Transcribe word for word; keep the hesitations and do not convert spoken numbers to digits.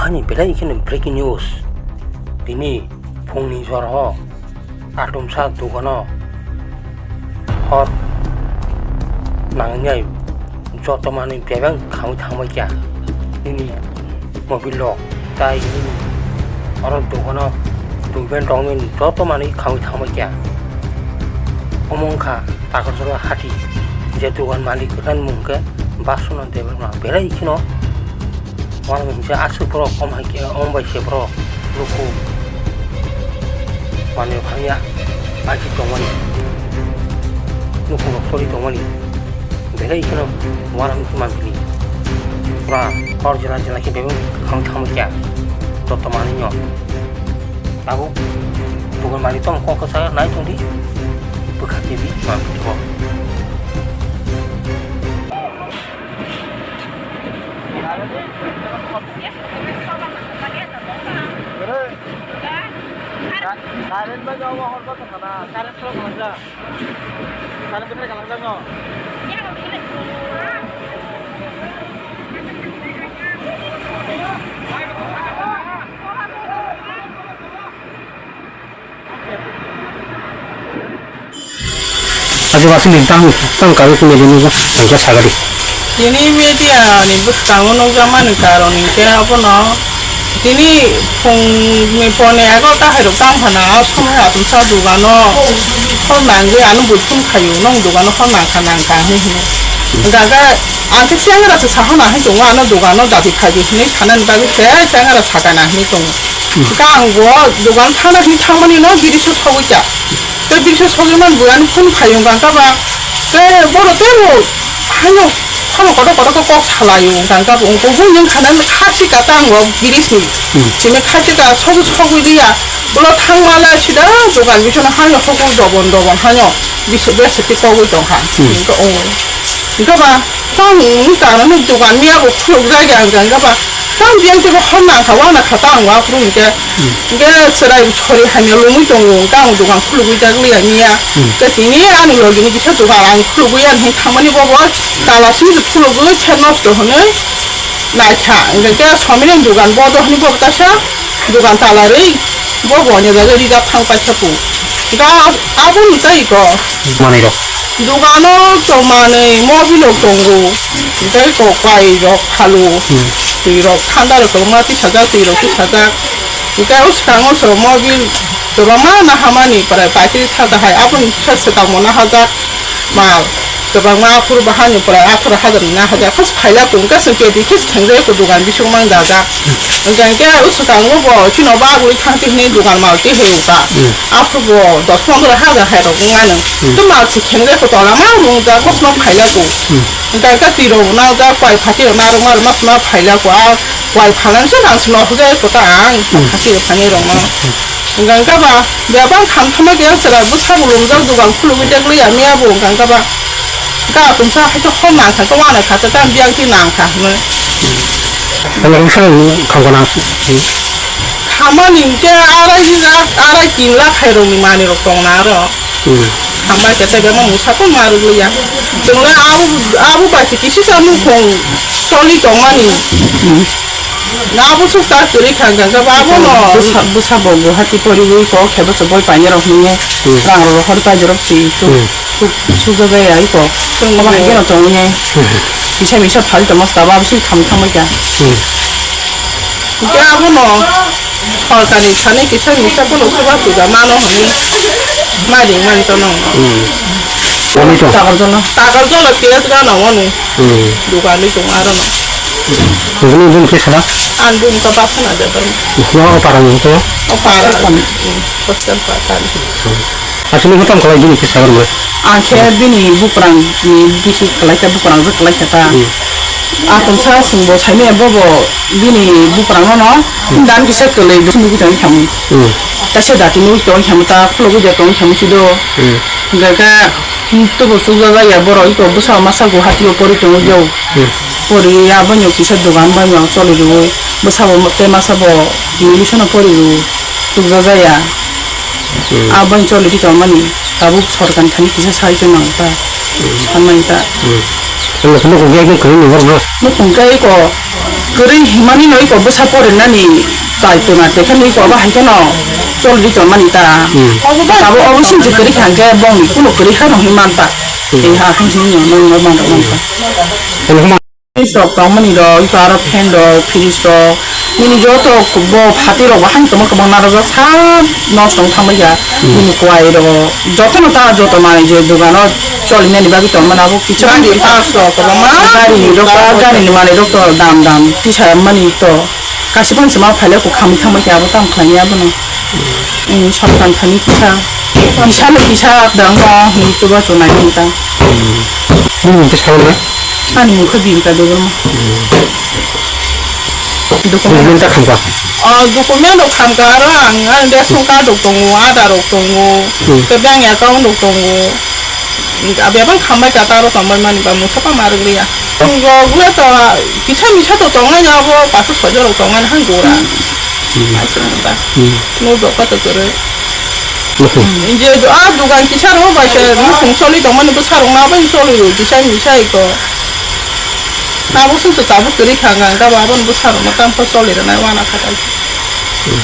Ani belai kheno breaking news. Tini phungni jora o Atumsa dogano hor nangnai joto manwi bebak khamwi thangbai kha. Nini mobil rok tai nini oro dogano doiben rokni joto manwi khamwi thangbai kha. Omo wngkha Takarjala hati je dogan malik kwthani mung khe Basuna Debbarma belai kheno. Uanamung se aswk borok om hai khe, om bai se borok nukhung manwi hamya bai se tongmani, nukhung rok sori tongmani, belai kheno uanamung se manpili. Pura hor jela jela khe bebak kham thangma khe joto manwi no. Tabuk dogan malik tong kok kwchak nai tongdi, bwkha kebi manpili bo. Current bai jawa hor bata sana, current solo kalangjak. Current bwthai kalangjak no. Adi wasing ni tang tang kami punya jenis lah, kerja sagadi. Tini media ni bwskango nukjakmani karon hinkhe abono tini phungni pone egarota hairok tang phano a somoi atumsa dogano hor nangwi ano buphuru khaio, nong dogano hor nangkha nangkha hinwi hino. Hwnkhe ang khe chengra se sahana hinwi tongo, ano dogano dati khaidi hinwi sanani bagwi se chengra sakana hinwi tongo. Hwnkhe ang bo dogan thangna hinwi thangmani no biriso sogwi kha. Tei biriso sogwi man bo ani phone khaio hwnkha ba. Tei bono tei bo haino phano kotor kotor khe kok salaio hwnkha ba. Wngkha hwn wngkha na khachika ta ang bo birisni. Simi khachika sogwi sogwi riya. Ulo thangmale sida dogan bisingno haino hokuk dobon dobon haino bisi besi tei kogwi tongkha. Hwnkhe o. Hwnkhe ba. Tang wngkha nini dogan miya bo khuluk jagya hwnkha hwnkha ba tang biyang teibo hor nangkha uanakha tang uaphuru hinkhe hinkhe chwrai sori hamya lungwi tongo hwnkhe ang dogan khulugwi jak liya miya. Hinkhe tini ani logini kisa dogan ang khulugwi ani hinwi thangmani bobo tala simi se khulugwi khe nosto hwnwi naikha hinkhe somini dogan bodo hwnwi bobo kaisa. Dogan tala rwi bo bo ni jaga rijak thang paikha pu. Ga aboni tai ko. Manwi rok. Dogano to manwi mobil rok tongo. Tei ko kwai rok phalu. Twi rok thanda rok kwbangma tisajak twi rok tisajak. Tei o swkango so mobil kwbangma nahamani pore paitri thada hai aboni khe swkang mo nahajak. Mal kwbangma aphuru bahan ni pore atharo hajar ni nahajak khe phaila kung khe swng kedi khe khengjai ko dogan bising mang dajak. Hwnkhe hwnkhe o swkango bo chini bagwi thang twi hwnwi dogan mal twi hwnwi wngkha. Aphuru bo dos pondro hajar hai rok wngmano. Tei mal se khengjai ko tola ma rwngjak kosno phaila kung. Hwnkhe hwnkhe twi rok najak kwai phachi rok narwkma rwma sima phaila kung a kwai phalangsa rang sima hujai ko ta ang phachi rok thani rokno. Hwnkhe hwnkhe ba bebak khamthama khe chwrai bwsa bo lumjak dogan khulugwi dek liya miya bo hwnkhe hwnkhe ba. Ga tumsa hai khe hor nang kha khe uanai kha khe tang biyang twi nang kha hwnwi. Ang rok sa khangkho nang si. Khamani hinkhe arai lakh, arai tin lakh hai rokni manwi rok tong na aro. Khambai khe tei bema musa ko ma rwliya. Chwng le abo, abo bai se kisi sa nukhung choli tongmani. Na abo suk ta kwrwi kha hwnkha khe ba abo no. Bwsa, bwsa bo Guwahati poriwi kok khe bwsa boi painai rok hinwi rang rok rohor pai jorok si chuk chuk chuk jajai ai kok. Obo hai khe no tongwi nai. Kisa misa phal tongma sabo abo sini khamwi thangbai kha. Hwnkhe abo no sorkar ni thani kisa misa bono chuba puja mano hinwi ma ring mani tono. Wani to. Takarjala. Takarjala P S gana wani. Dugan ni tong aro no. Bini bini khe sala? An bini ka bapana de bar. Yo o parang ni to. O parang. Hostel pa kan. Asli ko tam kalai bini khe sagar mo. Ang khe bini buprang ni bisi kalai khe buprang je kalai khe ta. Atong sa sung bo saimaya bobo bini buprang no no. Dan kisa kwlwi bo nugwi tong khamu. Kaisa dati nugwi tong khamu ta khulugwi de tong khamu sido. Gaga tubo chukjak ya borok iko bwsa masa Guwahati o pori tongo yo. Pori aboni kisa dogan bai no choli rwo. Bwsa bo tei masa bo English no pori rwo. Chukjak ya. Aboni choli di tong mani. Tabuk sorkar ni thani kisa sahajyo nang ta. Sanmani ta. Ang khe nukung khe ekdom kwrwi ni borok no. Nukung khe iko Kwrwi himani no iko bwsa porinani tai tuna tekhani iko abo hai kheno cholwi tongmani ta. Hmm. Abo obo sini je kwrwi kha hwnkhe bongni kuno kwrwi kha no himman ta. Hmm. Tei ha hai himno nang no man rok man ta. Kono huma. Fridge rok tongmani rok, iko aro fan rok, fridge rok, nini joto bo phati rok bo hai tongma kwbang narwkjak sa nosto wng thangbai ya. Hmm. Nini kwai rok jotono ta joto manwi je dogano cholinani bagwi tongmani abo kicha. Gari parts rok kwbangma. Gari ni rok, gari ni manwi rok to dam dam tisa mani to. Kaisa phano se ma phaile kok khamwi thangbai khe abo tamo khlainai abono. Em, soktan thani kisa. Kisa le kisa dang no hinwi chubachu nai hinwi ta. Nini mungkhe sabo na? Ani mungkhe Bibika Debbarma. Document ta khamkha? O, document rok khamkha, aro ang ani ration card rok tongo, Aadhaar rok tongo, Hmm. tei bank account rok tongo. Bebak khambai kha, taro tongbai mani ba mungsa tamo arwk liya. Tongo, bole to kisa misa to tongnai abo paso soijo rok tongnai han gora. Hmm. Ai se nang ta. Hmm. No doka to kwrwi. Nukhung. Hmm, je a dugan kisa rok bai se nukhung soli tongmani bwsa rok na bai soli rw kisa misa iko. Abo sung to tabuk kwrwi kha ang, ang gabo abo bwsa rok no tam khe soli rwnai wana kha tai. Hmm.